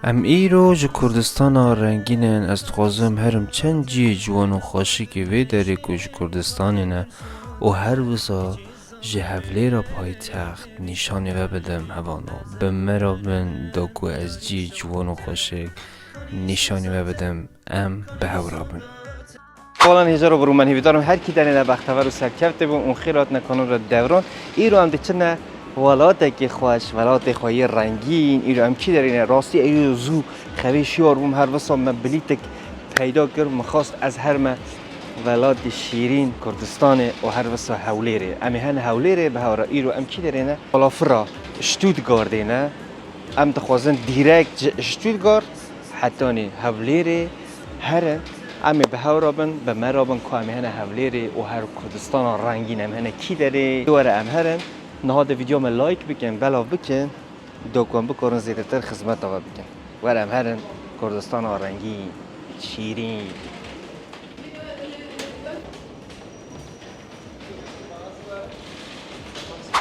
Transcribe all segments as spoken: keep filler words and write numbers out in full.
Em îro ji Kurdistana rengîn in, ez dixwazim herim çend cihê ciwan û xweşikê vê derê ku ji Kurdistanê ne û her wisa ji Hevlêra paytext nîşanî ve bidim hevano. Bi me re bin da ku ez cihê ciwan û xweşik nîşanî ve bidim, em bi hev re bin. Falan hêjar û birûmen hêvîdarim her kî derê ne bextever û serkevtê bûn û xêr hatine kanala Devran. Îro em diçine welatekî xweş, welatê xwe yê rengîn. Îro em kî derê ne? Rastî eyo zû xevê şiyar bûm, her wisa me bilîtik peyda kir, min xwest ez herme welatê şîrîn Kurdistanê û her wisa Hewlêrê. Em ê hene Hewlêrê bi hev re. Îro em kî derê ne? Balafira Stuttgartê ne. Em dixwazin direkt ji Stuttgart hetanî Hewlêrê herin. Em ê bi hev re bin, bi me re bin ku em ê hene Hewlêrê û her Kurdistana rengîn em hene kî derê. Were em herin. Niha di vîdeo me like bikin, belav bikin. Da ku em bikarin zêdetir xizmeta we bikin. Were em herin Kurdistana rengîn, şîrîn.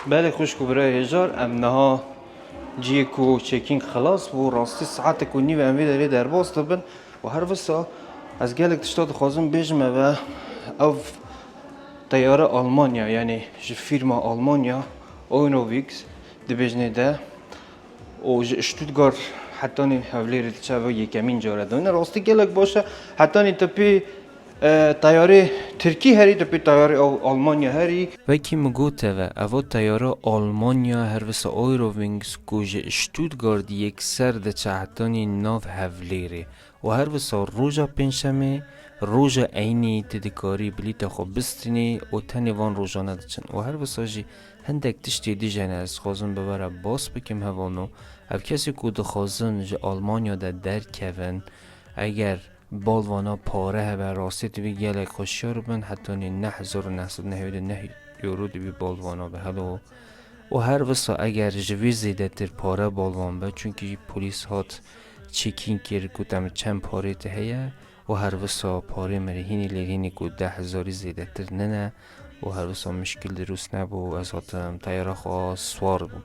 Belê xwişk û birayê hêjar, em niha cihê ku checking xilas bû, rastî saetek û nîv em vê derê derbas dibin û her wisa ez gelek tişta dixwazim bêjim eve. Ev teyare Almanya, yanî ji fîrma Almanya Eurowings dibêjinê de û ji Stuttgart hetanî Hewlêrê diçe, ev yekemîn car e. Dibêjinê rastî gelek baş e. Hetanî tu pê, e, teyarê Tirkî herî, tu pê teyarê Al-, Almanya herî. Wekî min got eve, eva teyara Almanya her wisa Eurowings ku ji Stuttgart yekser diçe hetanî nav Hewlêrê. Û her wisa roja pêncşemê, roja eynî tu dikarî bilîta xwe bistînî û tenê van rojane diçin. Û her wisa jî hindek tiştê dî jî hene ez dixwazim bi we re bas bikim hevano. Ev kesê ku dixwazin ji Almanya de derkevin, eger bal vana pare hebe, rastî divî gelek xweşiyar bin, hetanî neh hezar û neh sed nehewî û neh euro divî bal vana be. Helo. Û her wisa eger ji vî zêdetir pare bal van be, çunkî polîs hat çekîn kir, got em çend parê te heye û her wisa parê min re hînî lê hînî ku deh hezarî zêdetir nine û her wisa mişkil dirûst nebû, ez hatim teyara xwe swar bûm.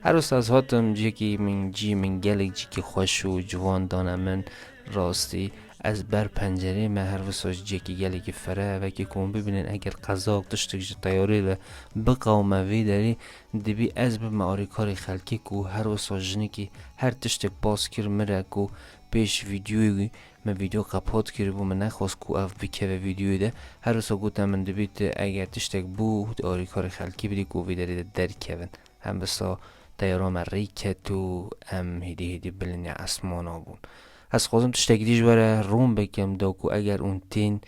Her wisa ez hatim cihekî min cî min gelek cîkî xweş û ciwan dane min rastî. Ez ber pencerê me her wisa ji cihekî gelekî fere, vekî ku hûn bibînin eger qezak tiştek ji teyarê de biqewime vê derê, dibî ez bibime arêkarê xelkê ku her wisa jinekî her tiştek pas kir min re ku pêş vîdyoyê wî me vîdyo qepat kiribû, min nexwest ku ev bikeve vîdyoyê de. Her wisa gote min dibî tu eger tiştek bû, tu arêkarê xelkê bidî ku vê derê de derkevin. Hem wisa teyara me rê ket û em hêdî hêdî bilind esmana bûn. Ez dixwazim tiştekî dî ji we re rûn bikim, da ku eger hûn tên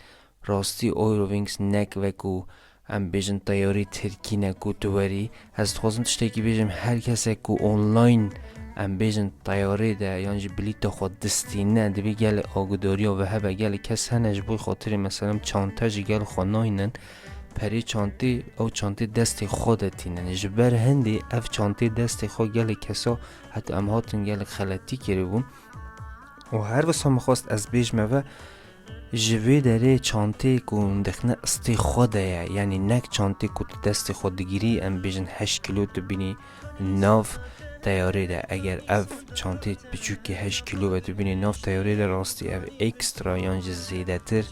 rastî Eurowings nek wek ku em bêjin teyarê Tirkî ne ku tu werî. Ez dixwazim tiştekî bêjim, her kesek ku online em bêjin teyarê de yan jî bilîta xwe distîne, divê gelek agudariya ve hebe. Gelek kes hene ji bo xatirê meselem çante ji gel xwe naynin, perê çantê, ew çantê destê xwe de tînin. Ji ber hindê ev çantê destê xwe gelek kesa heta em hatin gelek xeletî kiribûn. Û her wisa min xwest ez bêjime ve, ji vê derê çantê ku hûn dixine istê xwe de ye, yanî nek çantê ku tu destê xwe digirî, em bêjin heşt kîlo tu bînî nav teyarê de. Eger ev çantê biçûkê heşt kîlo ve tu bînî nav teyarê de, rastî ev ekstra yan jî zêdetir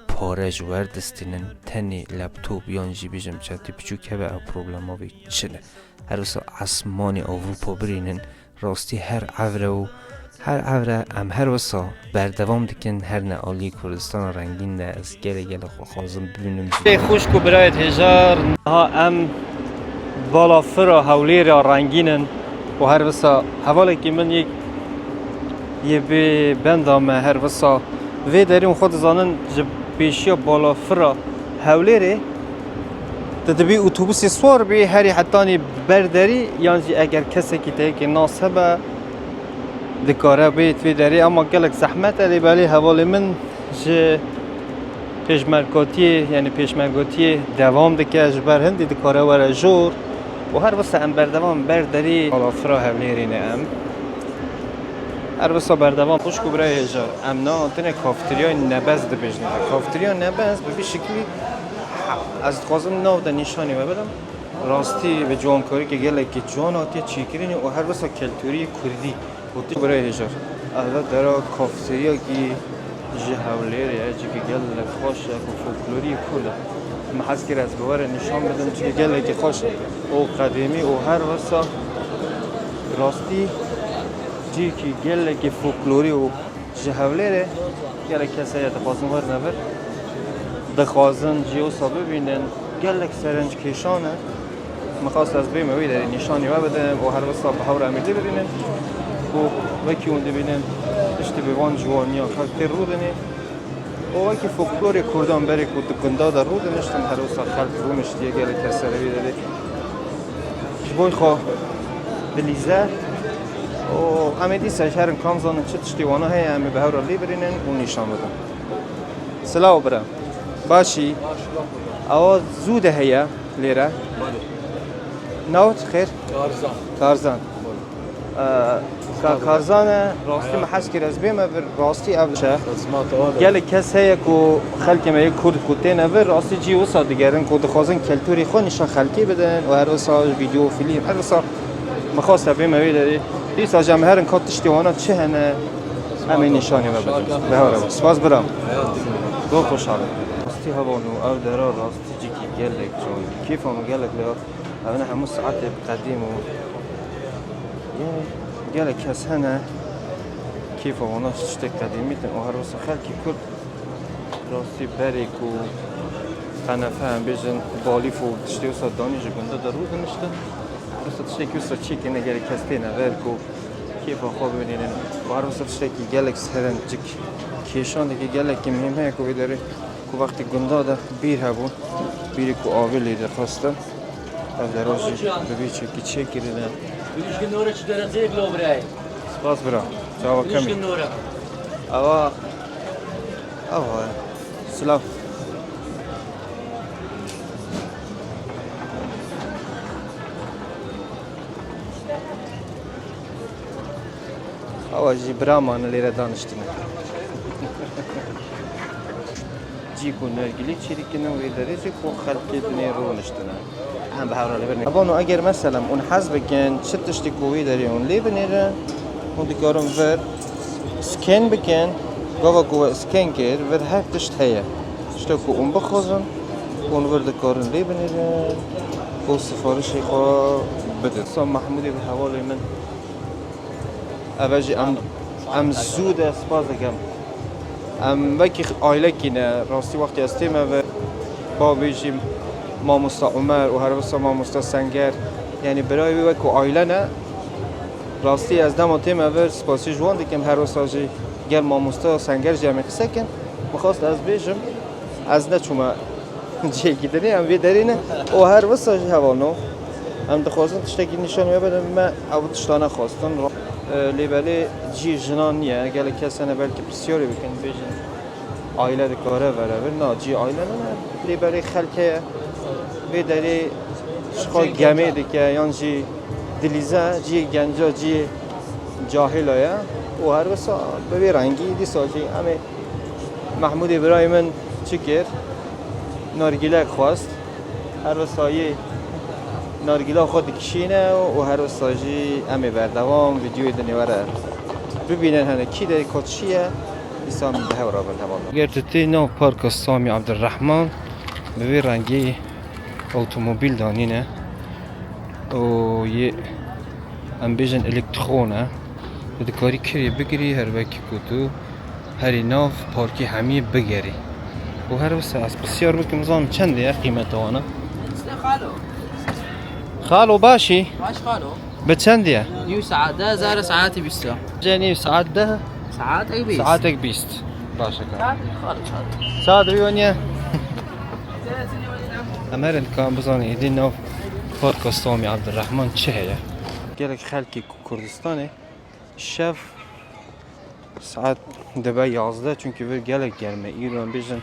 pare ji we re distînin. Tenê laptop yan jî bêjim çetê biçûk hebe, ev problema vê çi ne. Her wisa esmanê Ewropa birînin, rastî her evre û her evre em her wisa berdewam dikin, her ne alî Kurdistana rengîn de ez gelek gelek xwe xwazim bibînim. Ê xwişk û birayê hêjar, niha em balafira Hewlêrê rengîn in û her wisa hevalekî min yek yê bê benda me her wisa vê derê û xwe dizanin ji pêşiya balafira Hewlêrê tu dibî otobusê swar bî herî hetanî ber derî, yan jî eger kesekî te yekê nas hebe dikare bêt vê derê, ama gelek zehmet e. Lê belê hevalê min ji pêşmergatiyê, yanî pêşmergatiyê devam dike, ji ber hindî dikare were jor û her wisa em berdewam ber derî balafira Hewlêrê ne em. Her wisa berdewam. Xwişk û birayê hêjar, em niha hatine kafeteryayê Nebez dibêjin. Kafeterya Nebez bi vî şiklî, ha, ez dixwazim nav de nîşanî we bidim. Rastî bi ciwankariyeke gelekî ciwan hatiye çêkirinê û her wisa keltûrî kurdî. Xwişk û birayê hêjar, Eve dera kafeteryakî ji Hewlêrê ye, cihekî gelek xweş e ku folklorî Kurd e. Min hez kir ez bi we re nîşan bidim, cihekî gelekî xweş e û qedîmî û her wisa rastî cihekî gelekî folklorî û ji Hewlêrê gelek kes heye dixwazin werine vir. Dixwazin cî wisa bibînin, gelek serenckêşan e. Min xwest ez bême wî derê nîşanî we bidim û her wisa bi hev re em ê lê bibînin û wekî hûn dibînin tiştê bi van ciwaniya xelk tê rûdinê û wekî folklorê Kurdan berê ku di gunda de rûdiniştin, her wisa xelk rûniştiye, gelek kes serê wî derê ji bo xwe dilîze û em ê dîsa ji herin kam zanin çi tiştê wana heye, em ê bi hev re lê birînin û nîşan bidin. Silav bira. Başî. Ewa zû de heye lêre. Navt xêr? Karzan. Karzan. Ee, ka Karzan e, rastî me hez kir ez bême vir, rastî ev şe. Gelek kes heye ku xelkê me yê Kurd ku têne vir, rastî cî wisa digerin ku dixwazin keltûrê xwe nîşan xelkê bidin û her wisa vîdeo, fîlm, her wisa min xwest e bême wê derê. Dîsa jî em herin ka tiştê wana çi hene, em ê nîşanê me bidin. Bi hev re. Spas bira. Zor xweşxalim. Rastî hevalno, ev dera rastî cîkî gelek can. Kêfa min gelek lê hat. Ev ne hemû saetê bi qedîm û, yanî, gelek kes hene kêfa wana tiştê qedîmî din û her wisa xelkî Kurd rastî berê ku qenefe em bêjin balîf û tiştê wisa danî ji gunda de rûdiniştin. Wisa tiştekî wisa çêkirine gelek kes têne ver ku kêfa xwe bibînin. Û her wisa tiştekî gelek serencik kêşanekî gelekî muhîm heye ku vê derê ku wextî gunda de bîr hebû, bîrê ku avê lê dixwestin. Ev dera jî bi vî çekî çêkirine. Bilişkin nora çi dereceyek lo birayê? Spas bira. Çawa kemî? Bilişkin nora. Ewa. Ewa. Silav. Ewa jî bira mane lêre daniştine. Cî ku nergîlî çêdikine wê derê jî ku xelkê dinê rûniştine. Em bi hev re li vir ne. Abano eger meselem hûn hez bikin çi tiştî ku wê derê hûn lê binêrin, hûn dikarin vir scan bikin. Gava ku we scan kir, vir her tişt heye. Tişta ku hûn bixwazin, hûn vir dikarin lê binêrin û sifarişê xwe bidin. Sa Mehmûdê bi hevalê min. Eve jî em, em zû de spas dikim. Em wekî aîlekî ne. Rastî wextê ez tême vir, bavê jî mamosta Omer û her wisa mamosta Senger, yanî birayê wî wekî aîle ne. Rastî ez dema tême vir spasî ji wan dikim, her wisa jî gel mamosta Senger jî em ê qise kin. Min xwest ez bêjim, ez neçûme cihekî dinê, em vê derê ne. Û her wisa jî hevalno, em dixwazin tiştekî nîşanî we bidin, me ew tiştane xwestin. E, lê belê cî jinan niye. Gelek kes hene belkî pirsyarê bikin, bêjin aîle dikare vere vir. Na, cî aîle nine. Lê belê xelk heye vê derê ji xwe gemê dike yan jî dilîze, cî genca, cî cahila ye. Û her wisa bi vî rengî dîsa jî em ê Mehmûdê birayê min çi kir? Nargîlek xwest. Her wisa yê nargîla xwe dikişîne û her wisa jî em ê berdewam vîdyoyê dinê we re bibînin hene kî de ko çi ye, dîsa em bi hev re bin hevalno. Ger tu tê nav parka Samî Abdurrahman bi vî rengî otomobîl danîne û yê em bêjin elektron e. Tu dikarî kirê bigirî her wekî ku tu herî nav parkê hemiyê bigerî. Û her wisa ez pisyar bikim, zanim çendê ye qîmeta wana? Xalo. Xalo başî? Baş xalo. Bi çendê ye? Nîv saet de, zara saetî bîst e. Cê nîv saet de? Saetek bîst. Saetek bîst. Baş e ka. Saet xalo, saet. Saet wî niye? Em herin ka em bizanî êdî nav parka Samî Abdurrahman çi heye? Gelek xelkê Kurdistanê şev saet dibe yazdeh, çunkî vir gelek germ e. Îro em bêjin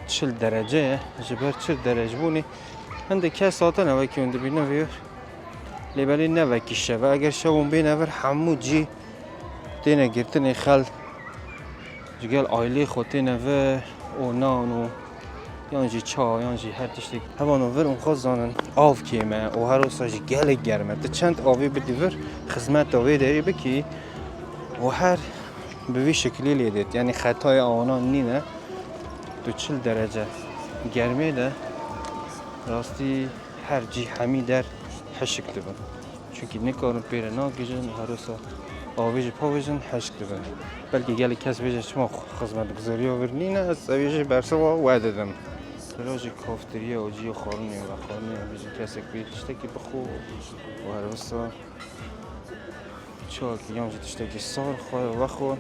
çil derece ye. Ji ber çil derecebûnê hindek kes hatine, wekî hûn dibînin vê lê belê ne wekî şev e. Eger şev hûn bêne vir, hemû cî têne girtinê xel. Ji gel aîlê xwe têne vir û nan û yan jî ça yan jî her tiştek. Hevalno vir hûn xwe zanin av kêm e û her wisa jî gelek germ e. Tu çend avê bidî vir, xizmeta wê derê bikî, û her bi vî şeklî lê dêt. Yanî xetayê awana nîne. Tu çil derece germê de rastî her cî hemî der hişk dibin. Çunkî nikarin pê re nagihîjin, her wisa avê jî pavêjin hişk dibin. Belkî gelek kes bêje çima xizmetguzariya vir nîne, ez evê jî bersiva we didim. Vira jî kaftiriya û cihê xwarinê û vexwarinê, em bêjin kesek pê tiştekî bixwe û her wisa çayekî yan jî tiştekî sar xwe vexwe.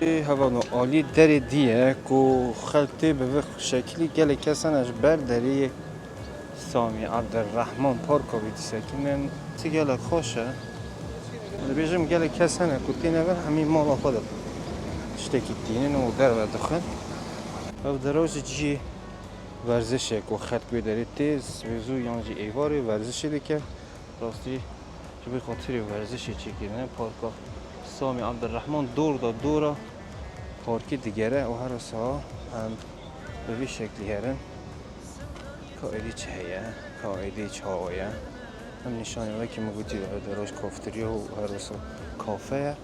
Ê, hevalno, alî derê dî ye ku xelk tê bi vî şeklî, gelek kes hene ji ber derê Samî Ebderrehman Parka vî disekinin. Ti gelek xweş e. Dibêjim gelek kes hene ku têne vir hemî mala xwe de tiştekî tînin û derve dixin. Ev dera jî cihê werzişê ku xelk wê derê tê, sibê zû yan jî êvarê werzişê dike. Rastî ji bo xatirê werzişê çêkirine parka Samî Ebderrehman dor da dora parkê digere û her wisa em bi vî şeklî herin. Ka êdî çi heye, ka êdî çawa ye? Em nîşanê wekî min gotî, ev deroj kaftiriya û her wisa kafe ye.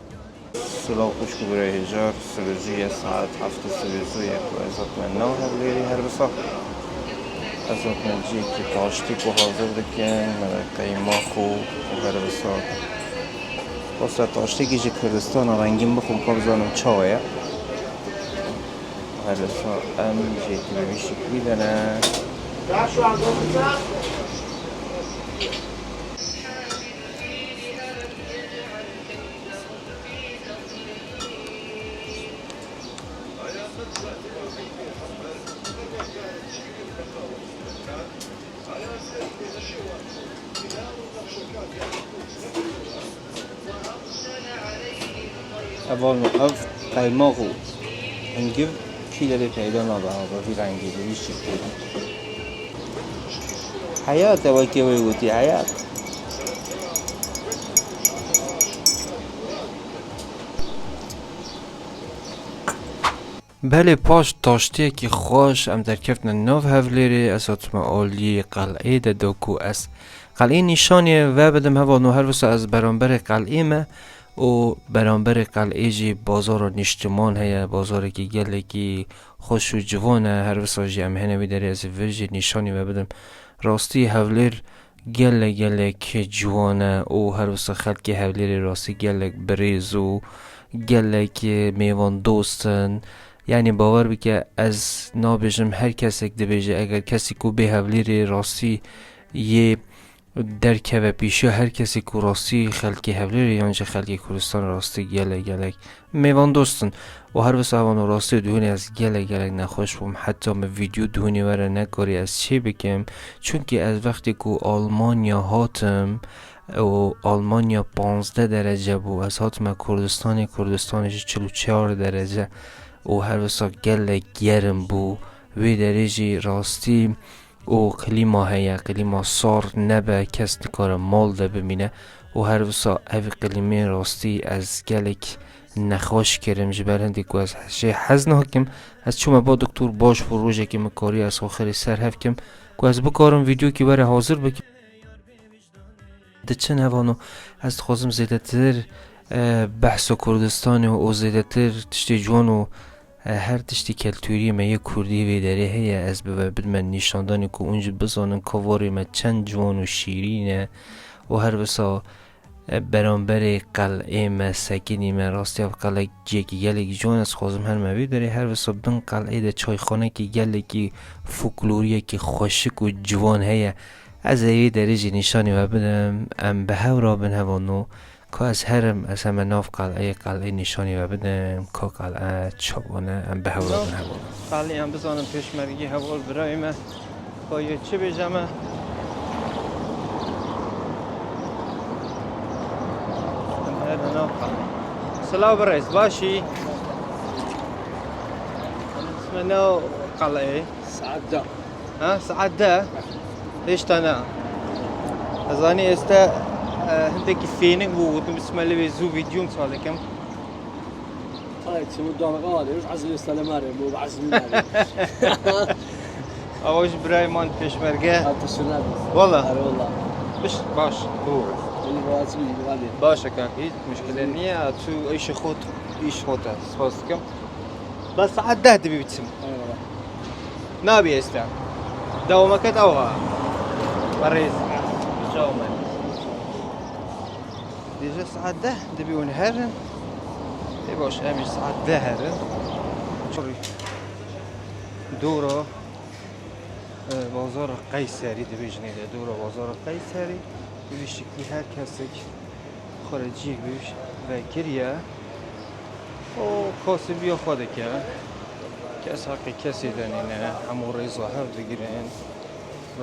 Silav xwişk û birayê hêjar, sibê zû ye, saet heftê sibê zû ye ku ez hatime nav Hevlêrê her wisa. Ez hatime cihekî taştî ku hazir dikin, me re qeymax û, û her wisa. Wisa taştêkî ji Kurdistana rengîn bixwim ka bizanim çawa ye. Her wisa em cihekî bi vî şeklî de ne. Hevalno, ev qeymax û hingiv kî derê peyda nabe ha, bi vî rengî, bi vî şeklî. Heyat e, wekî wê gotî, heyat. Belê, paş taştiyekî xweş em derkeftine nav Hevlêrê, ez hatime aliyê qel'ê de da ku ez qel'ê nîşanê ve bidim. Hevalno, her wisa ez beramberê qel'ê me û beramberê qel'ê jî bazara nîştiman heye, bazarekî gelekî xweş û ciwan e. Her wisa jî em hene wî derê, ez ê vir jî nîşanî ve bidim. Rastî Hevlêr gelek gelek ciwan e û her wisa xelkê Hevlêrê rastî gelek birêz û gelek mêvandost in. Yanî bawer bike, ez nabêjim her kesek dibêje, eger kesî ku bê Hevlêrê rastî yê derkeve pêşiya her kesî ku rastî xelkê Hevlêrê yan jî xelkê Kurdistan rastî gelek gelek mêvandost in. Û her wisa hevalno, rastî û dihûnê ez gelek gelek nexweş bûm. Heta min vîdyo dihûnê we re nekarî ez çê bikim. Çunkî ez wextê ku Almanya hatim û Almanya panzdeh derece bû. Ez hatime Kurdistanê, Kurdistanê jî çil û çar derece û her wisa gelek germ bû. Wê derê jî rastî û klîma heye, klîma sar nebe, kes nikare mal de bimîne û her wisa ev klîmê rastî ez gelek nexweş kirim, ji ber hindê ku ez jê hez nakim. Ez çûme ba doktor, baş bû, rojekê min karî ez xwe xirê ser hev kim ku ez bikarim vîdyokî were hazir bikim. Diçin hevalno, ez dixwazim zêdetir, e, behsa Kurdistanê û zêdetir tiştê ciwan û, e, her tiştê keltûrî me yê kurdî vê derê heye, ez bi we bidime nîşandanê ku hûn jî bizanin ka varê me çend ciwan û şîrîn e û her wisa, e, beramberê qel'ê me sekinî me. Rastî ev qel'e cihekî gelekî ciwan e, ez dixwazim herime vê derê. Her wisa bin qel'ê de çayxanekî gelekî folkloriyekî xweşik û ciwan heye. Ez ê wê derê jî nîşanî we bidim. Em bi hev re bin hevalno. Ka ez herim, ez heme nav qel'eyê, qel'ê nîşanî we bidim. Ka qel'e çawa ne, em bi hev re bin hevalno. Qel'ê em bizanin pêşmergî heval birayê me. Ka yê çi bêje me? Em herin nav qel'ê. Silav birêz, baş î? Em diçime nav qel'eyê. Saet de. Ha, saet de? Hêşta ne. Ez zanî êste, e, hindekî fênik bû, gotim, bismillah, vê zû vîdyo çalikim. Ay, çi bu dalga var ya, az bir selam arıyorum, bu az bir Ava ji birayê man pêşmerge. Hatta şuna. Wala. Arı valla. Biş, baş. Doğru. Baş e kanka, hiç muşkile niye? Tu işi xot, iş xot e. Spas dikim. Bes saet deh dibi bitim. Nabi êsta. Dewameket ew ha. Berêz. Sağ ol. Dêje saet deh dibi hûn herin. Ê baş, em jî saet deh herin. Çorî. Dora, e, bazara Qeyserî dibêjinê de. Dora bazara Qeyserî. Bi vî şeklî her kesek xwe re cîk bi vekiriye. O kasibiya xwe dike. Kes heqê kesê de nîne. Hemû rêza hev digirin.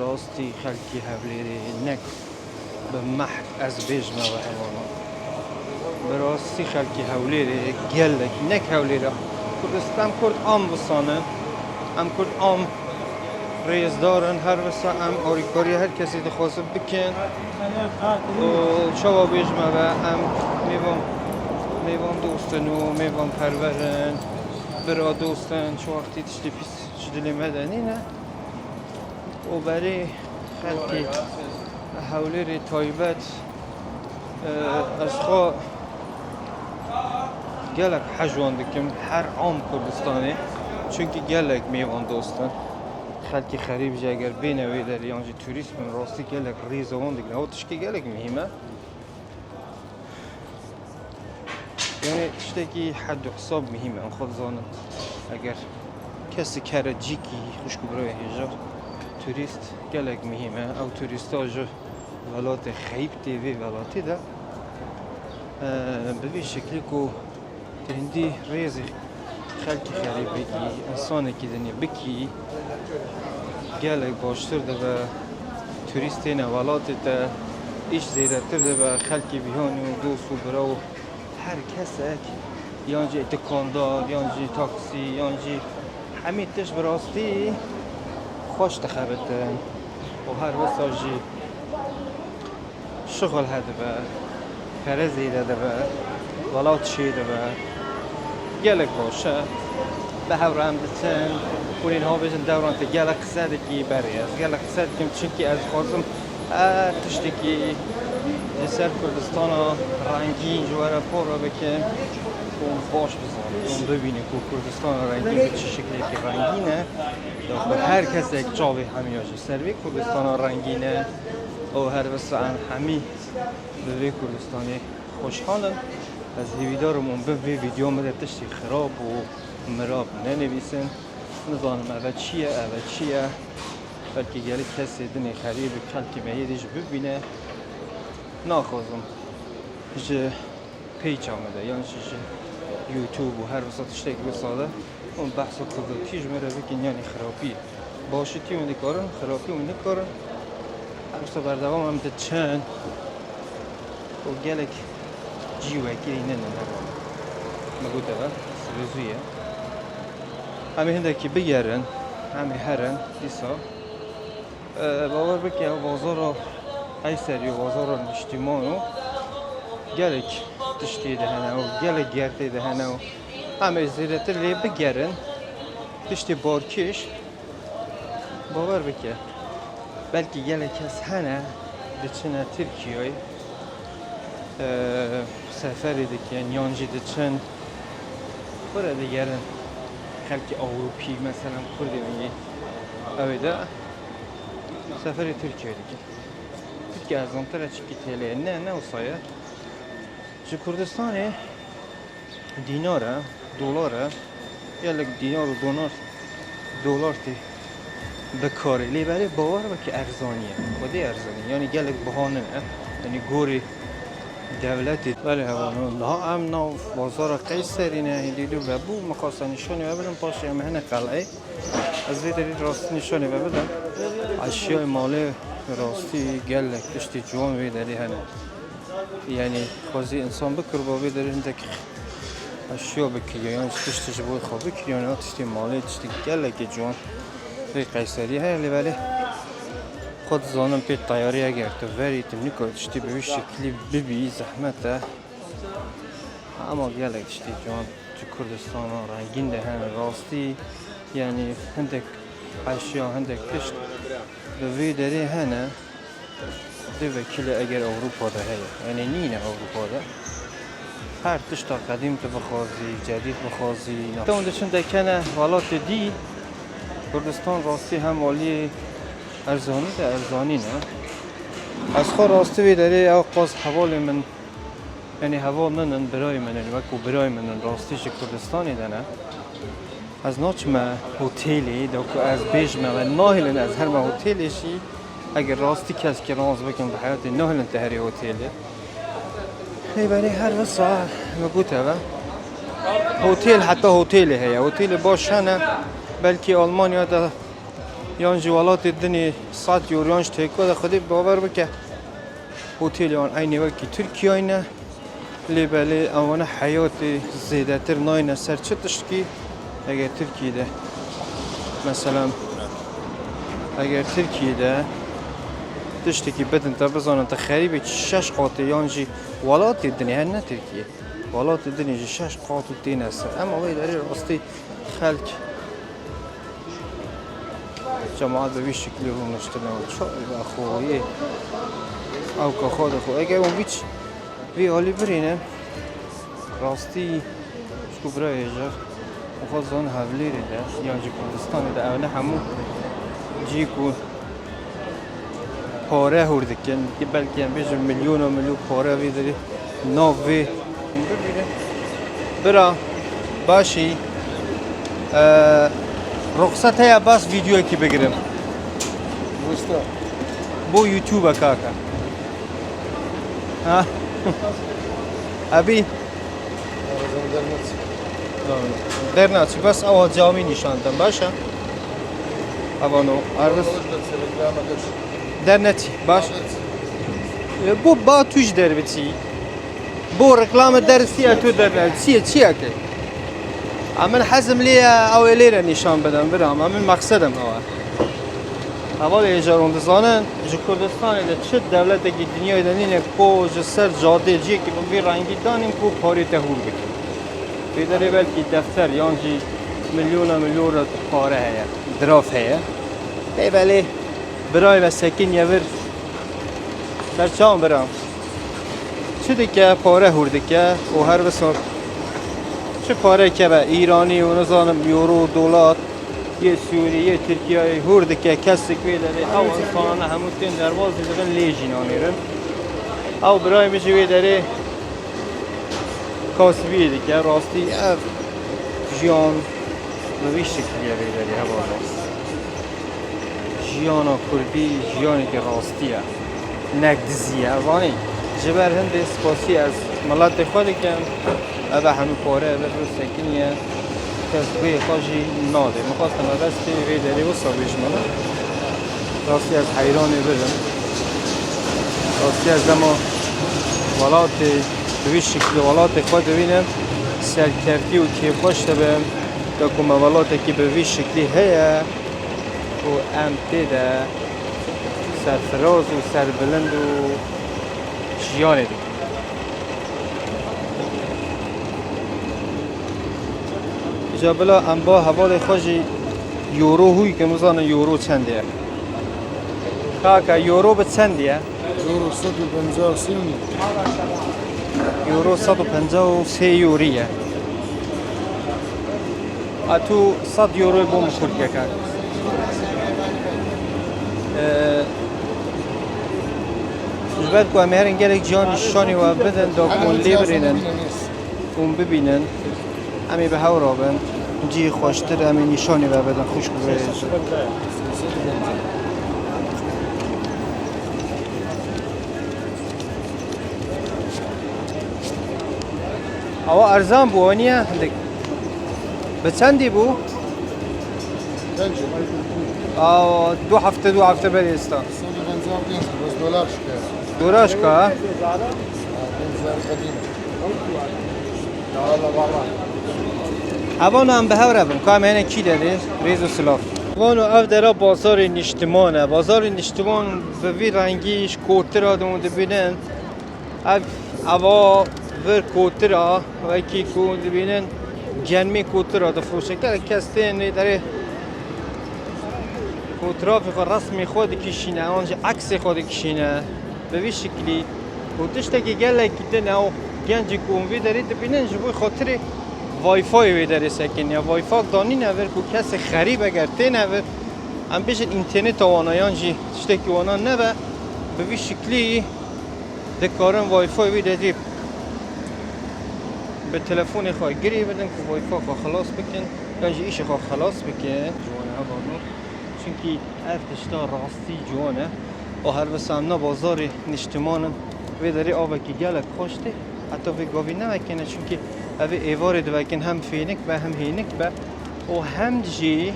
Rastî xelkî Hewlêrê nek bi mehf ez bêjme we hevano. Bi rastî xelkî Hewlêrê gelek, nek Hewlêrê, Kurdistan, em Kurd am wisan in. Em Kurd am rêzdar in. Her wisa em alîkariya her kesê dixwazin bikin. Û çawa bêjme we, em mêvan, mêvan dost in û mêvan perwer in. Bira dost in, çi wextî tiştê pîs ji dilê me de nîne. û berê xelkê Hewlêrê taybet, e, ez xwe gelek hej wan dikim, her am Kurdistanê. Çunkî gelek mêvan dost in. Xelkê xerîb jî eger bêne wê derê yan jî turîst bin, rastî gelek rêza wan digirin. Ew tişkê gelek muhîm e. Yanî tiştekî hed û hesab muhîm e, em xwe dizanin. Eger kesik here cîkî xwişk û birayê hêja, turîst gelek muhîm e. Ew turîsta ji welatê xeyîb tê vê welatê de, e, bi vî şeklî ku tu hindî rêzê xelkî xerîb bikî, însanekî dinê bikî, gelek baştir dibe. Turîst têne welatê te, îş zêdetir dibe, xelkî biyanî û dost û bira û her kesek, yan jî dikandar, yan jî taksî, yan jî hemî tişt bi rastî xweş dixebitin û her wisa jî şixul hedibe, pere zêde dibe, welat çê dibe. Gelek baş e. Bi hev re em diçin, hûn ê niha bêjin, Dewran, tu gelek qise dikî. Berê, ez gelek qise dikim, çimkî ez dixwazim her tiştekî li ser Kurdistana rengîn ji we re pore bikim û baş bizanin, hûn bibînin ku Kurdistana rengîn bi çi şeklekî rengîn e. Ya ku her kesek çavê hemiya jî ser vê Kurdistana rengîn e û her wisa em hemî bi vê Kurdistanê xweşhal in. Ez hêvîdar im hûn bin vê vîdeo min de tiştê xirab û mirab nenivîsin. Nizanim eve çi ye, eve çi ye. Belkî gelek kesê dinê xerîbî xelkê me yê dî jî bibîne. Naxwazim ji pêça me de, yan jî ji YouTube û her wisa tiştekî wisa de hûn behsa kurdotî ji me re bikin, yanî xirapî. Başitî hûn dikarin, xirapî hûn nikarin. Her wisa berdewam em diçin û gelek cî wekirî nînin hema. Me gote ve, sibê zû ye. Em ê hindekî bigerin, em ê herin dîsa. E, bawer bike, ew bazara Qeyserî û bazara Niştîman û gelek tiştê de hene û gelek gertê de hene û em ê zêdetir lê bigerin. Tiştê barkêş, bawer bike, belkî gelek kes hene diçine Tirkiyeyê, e, seferê dikin yan jî diçin xwe re digerin. Xelkê Ewropî, mesela Kurdê wengî ew ê de seferê Tirkiyeyê dikin. Tirkiye erzantir e çikî T L ye. Ne, ne wisa ye. Ji Kurdistanê dînar e, dolar e. Gelek dînar û donar, dolar tê bikarê. Lê belê bawer be ki erzanî ye. Xwedê erzanî. Yanî gelek biha nîne. Yanî gorî dewletê. Belê hevano. Niha em nav bazara Qeyserî ne. Hindî dû vebû. Min xwesta nîşanî we bidim. Paşê em hene qeleyê. Ez vê derî rastî nîşanî we bidim. Eşyayê malê rastî gelek tiştê ciwan vê derî hene. Yanî xwezî însan bikiriba vê derê hindek eşya bikiriya, yan jî tiştê ji bo xwe bikiriya, yan tiştê malê, tiştê gelekê ciwan vê Qeyserî heye, lê belê xwe dizanin pê teyarî eger tu verî, tu nikare tiştê bi vî şeklî bibî, zehmet e. Ama gelek tiştê ciwan ji Kurdistana rengîn de hene rastî, yanî hindek eşya, hindek tişt bi vê derê hene. Dê vekîle eger Ewropa de heye. Yanî nîne Ewropa de. Her tişta qedîm tu bixwazî, cedîd bixwazî. Te hûn diçin dekene welatê dî, Kurdistan rastî hem aliyê erzanî de erzanî ne. Ez xwe rastî vê derê ew qas hevalê min, yanî heval min in, birayê min in, wekû birayê min in, rastî ji Kurdistanê de ne. Ez naçime hotêlê, da ku ez bêjime me nahêlin ez herme hotêlê jî, eger rastî keskî raz bikin bi heyatê nahêlin te herî hotêlê. Lê berê her wisa me gote ve. Hotêl heta hotêlê heye. Hotêlê baş hene. Belkî Almanya de yan jî welatê dinê sed euroyan ji têkwa de xwedê bawer bike. Hotêlê wan eynî wekî Tirkiyeyê ne. Lê belê ewana heyatê zêdetir nayne ser çi tiştkî eger Tirkiyê de. Mesela eger Tirkiyê de tiştekî bidin te bizanin te xerîbê şeş qatê yan jî welatê dinê her ne Tirkiyê. Welatê dinê jî şeş qat û têne ser. Ema wê derê rastî xelk Cemaat bi vî şeklî rûniştine û çavê ve xwe yê ewka xwe dixwe. Eger hûn vî ç-, vî alî birînin, rastî ji ku bira hêja û xwe zan Hevlêrê de yan jî Kurdistanê de ew ne hemû cî ku pare hûr dikin, ki belkî em bêjin milyona milyon pare vê derê nav vê. Bira, başî. Ee, ruxsat heye bas vîdeoyekî bigirim. Ruxsat. Bo YouTube kaka. Ha? Abi. Dernaçî. Bas awa camî nîşan den, baş e? Avano, arvis. Derneçî, baş. E, bu ba tu ji derbiçî. Bu reklame dersi ya tu derneçî, çi ye, çi ye ki? A min hezim lê ye, ew ê lê re nîşan bidim, bira. A min maqsedim ew e. Hevalê hêjaron dizanin, ji Kurdistanê de çi dewletekî dinyayê de nîne ku ji ser cadê ciyekî bi vî rengî danîn ku parê te hûr bikin. Vê derê belkî defter yan jî milyona milyon re pare heye, diraf heye. Peyvelê birayê ve sekiniye vir. Ser çawan bira? Çi dike, pare hûr dike û her wisa çi pareke be, îranî û nizanim euro, dolar, yê Sûrî, yê Tirkiyeyê hûr dike, kesik vê derê, ew insanane hemû tên derbazî dibin, lê jî nanêrin. Ew birayê min jî vê derê kasibiyê dike, rastî ev jiyan bi vî şeklî ye vê derê, hevalno. Jiyana kurdî jiyanekî rastî ye. Ne dizî ye. Vanî, ji ber hindê spasî ez miletê xwe dikim. Eve hemû pare, eve rû sekiniye. Kes guhê xwe jî nadê. Min xwest me bes tê vê derê wisa bêjime. Rastî ez heyranê birim. Rastî ez dema welatê bi vî şeklî welatê xwe dibînim, serkeftî û kêfxweş dibim. Wekû me welatekî bi vî şeklî heye û em tê de serfiroz û serbilind û jiyanê dikin. Îca bila em ba hevalê xwe jî euro hûy kin, bizane euro çendê ye. Kaka, euro bi çendî ye? Euro sed û penca û sê û nîv. Euro sed û penca û sê euro ye. A tu sed euroyê bo min xurt ke kak. Ee, ji ber ku em ê herin gelek cihan nîşanî we bidin, da ku hûn lê birînin, hûn bibînin. Em ê bi hev re bin. Cihê xweştir em ê nîşanî we bidin, xwişk bi vê. Awa erzan bû, o niye hindik? Bi çendî bû? Awa du hefte, du hefte berê êsta. Sed û penca û pênc, bes dolar şike. Dolar şike, ha? Ha, pênc hezar qedîm. Hevan em bi hev re bin, ka em hene kî de dê, rêz û silav. Vano ev dera bazarê niştiman e. Bazarê niştiman bi vî rengî ji kotira de hûn dibînin. Ev, eva vir kotira, wekî ku hûn dibînin, genmê kotira difroşe. Gelek kes tên lê derê fotoğrafê xwe, resmê xwe dikişîne, an jî eksê xwe dikişîne. Bi vî şiklî û tiştekî gelekî din ew gencên ku hûn vê derê dibînin ji bo xatirê Wi-Fi wê derê sekiniye. Wi-Fi danîne vir ku kesê xerîb eger têne vir, em bêjin înterneta wana yan jî tiştekî wana nebe, bi vî şiklî dikarin Wi-Fi wê derê bi telefonê xwe girê bidin ku Wi-Fi xwe xilas bikin yan jî îşê xwe xilas bikin. Ji wan hevano. Çunkî ev tişta rastî ciwan e. Û her wisa em na bazarê niştiman in. Vê derê avekî gelek xweş tê. Heta vê gavî nevekine, çunkî ev ê êvarê divekin hem fênik be, hem hênik be. Û hem jî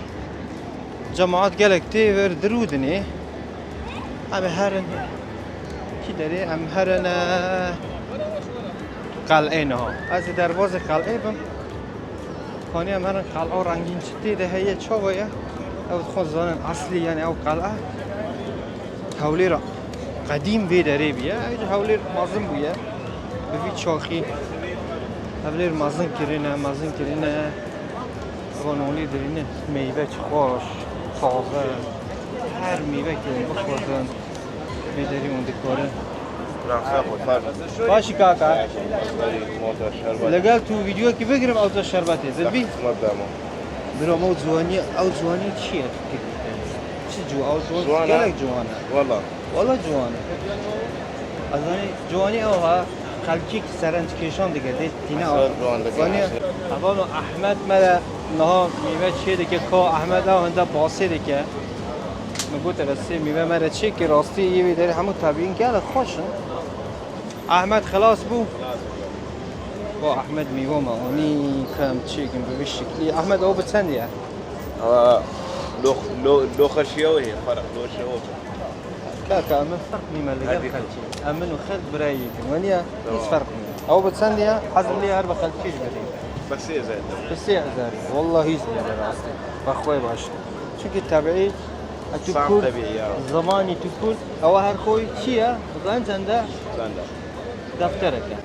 cemaat gelek tê vir dirûdinê. Em ê herin kî derê? Em herine qel'ê niha. Ez ê derbazê qel'ê bim. Kanî em herin qel'a rengîn çi tê de heye, çawa ye? Ew dixwin zanin eslî, yani ew qel'a Hewlêra qedîm vê derê bûye. Ew jî Hewlêr mezin bûye. Bi vî çaxî Hewlêr mezin kirine, mezin kirine. Evan olî dirîne meyve çi xweş, taze. Her meyve ki hûn bixwazin. Vê derî hûn dikarin. Raxsa xwe sar. Başî kaka. Mota şerbat. Legel tu vîdeoyekî bigirim, ew da şerbetê. Dilbî? Xizmet damo. Bira, ew ciwanî, ew ciwanî çi ye? Çi ciwa-, ew ciwan Ciwan e. Gelek ciwan e. Wala. Wala ciwan e. Ez zanî ciwanî ew ha, xelkî ki serenc kêşan dike, dê tîne Ser ew. Ciwan dike. Zanî? Hevano Ehmed me re niha meyve çê dike, ka Ehmed ew hinde basê dike. Min got, "Eve sê mîve me re çêkî, rastî yê wê derê hemû tebîîn gelek xweş in." Ahmet xilas bû. Bo Ahmet mîva me anî, ka em çêkin bi vî şiklî. Ahmet, ew bi çend ye? Aa, lo, lo, lo xeşiya wê, farq lo şewo. Kaka, em ê ferq nîme li gel Hadi. Xelkê. Em min û xelk birayê yek in. Weniye? Tamam. Hiç ferq nîme. Ew bi çend ye? Hezim lê her bi xelkê jî berî. Bi sê hezar. Bi sê hezar. Wallahî jî bêne rastî. Bexwê baş. Çunkî tebiî, e, tu Saf kûr, tebiî ya. Zimanî tu kûr, ewa her xwe çi ye? Zaten çende? Çende. Deftereke.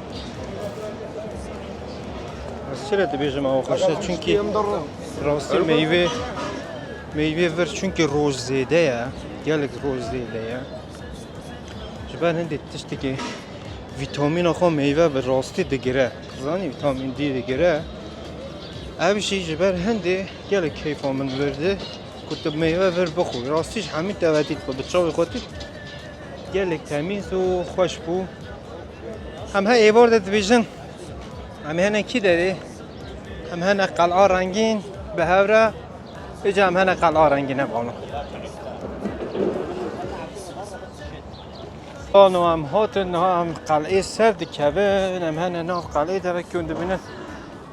Ez çi re dibêjim ew xweş e? Çunkî rastî meyvê, meyvê vir çunkî roj zêde ye. Gelek roj zêde ye. Ji ber hindê tiştekî vîtamîna xwe meyve bi rastî digire. Zanî vîtamîn D digire. Ev jî ji ber hindê gelek keyfa min vir di ku tu meyve vir bixwî. Rastî ji hemî tevetî dibe, bi çavê xwe tît. Gelek temîz û xweş bû. Em he êvar de dibêjin. Em hene kî derê? Em hene Qel'a Rengîn bi hev re. Îca em hene Qel'a Rengîn, hevano. Ano em hatin, niha em qel'ê ser dikevin, em hene nav qel'ê de, vekî hûn dibînin.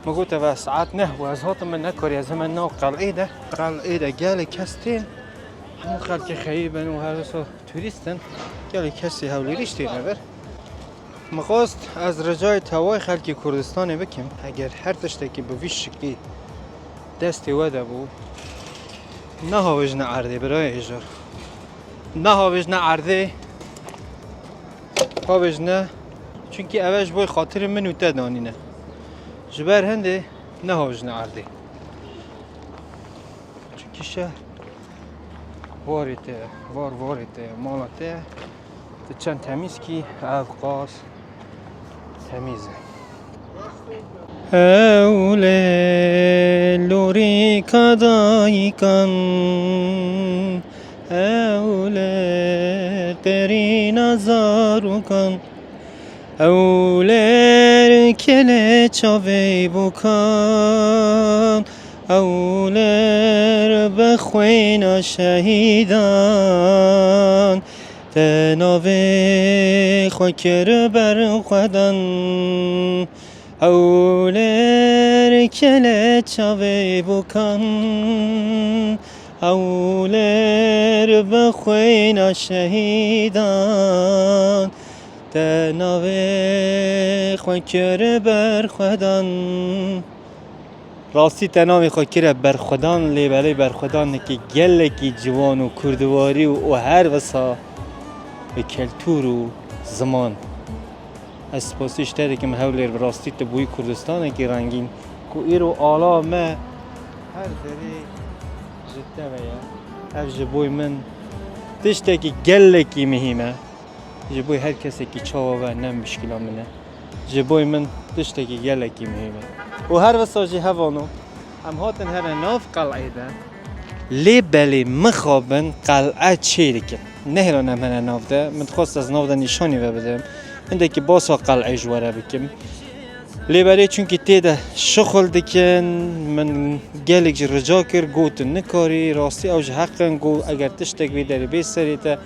Min got, eve saet neh bû, ez hatim, min nekarî, ez hemen nav qel'ê de. Qel'ê de gelek kes tên, hemû xelkê xeyî bin û her wisa turîst in. Gelek kesê Hewlêrî jî têne vir. Min xwest ez ricayê tevayê xelkê Kurdistanê bikim. Eger her tiştekî bi vî şiklî destê we de bû, nehavêjne erdê, birayê hêjar. Nehavêjne erdê. Havêjne. Çunkî ev e ji bo xatirê min û te danîne. Ji ber hindê nehavêjne erdê. Çunkî şehr warê te ye, var warê te ye, mala te ye. Tu çend temîz kî, ev qas temîz e. Ewlê lûrîka dayikan, ewlê qerîna zarokan, ewlêr kelê çavê bokan, ewlêr bi xwêna şehîdan, te navê xwe kir ber xwedan. Ewlêr kelê çavê bokan, ewlêr bi xwêna şehîdan, te navê xwe kir ber xwedan. Rastî te navê xwe kire berxwedan, lê belê berxwedanekî gelekî ciwan û kurdiwarî û, û her wisa bi keltûr û ziman. Ez spasî ji te dikim Hewlêr, bi rastî tu bûyî Kurdistanekî rengîn ku îro ala me her derê ji te ve ye. Ev ji bo min tiştekî gelekî mihîm e. Ji bo her kesekî çawa ve ne mişkila min e. Ji bo min tiştekî gelekî muhîm e. Û her wisa jî hevano, em hatin here nav qel'ê de. Lê belê mixabin qel'e çê dikin. Nehêlan em here nav de. Min dixwest ez nav de nîşanî ve bidim. Hindekî basa qel'ê ji we re bikim. Lê belê çunkî tê de şixul dikin, min gelek jî rica kir, gotin nikarî, rastî ew ji heq in, got eger tiştek vê derê bê serê te,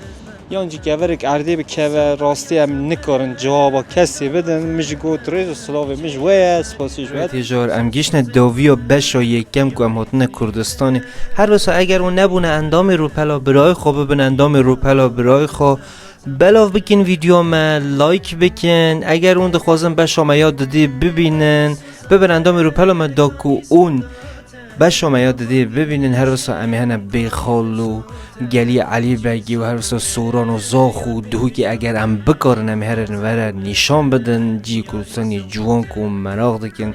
yan jî kevirek erdê bikeve, rastî em nikarin cewaba kesê bidin. Min jî got rêz û silavê min ji we ye, spasî ji we. Têjar em gihiştine dawiya beşa yekem ku em hatine Kurdistanê. Her wisa eger hûn nebûne endamê rûpela birayê xwe, bibin endamê rûpela birayê xwe. Belav bikin vîdyoya me, like bikin. Eger hûn dixwazin beşa me ya didî bibînin, bibin endamê rûpela me da ku hûn beşa me ya didî bibînin. Her wisa em ê hene bê xal û gelî Elî Begî û her wisa Soran û Zax û Duhokê eger em bikarin em ê herin vere nîşan bidin cî Kurdistanê ciwan ku hûn meraq dikin.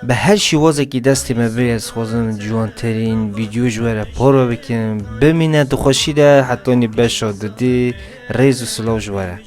Bi her şîwazekî destê me bê, ez dixwazim ciwantirîn vîdyo ji we re parve bikim. Bimîne di xweşî de hetanî beşa didî, rêz û silav ji we re.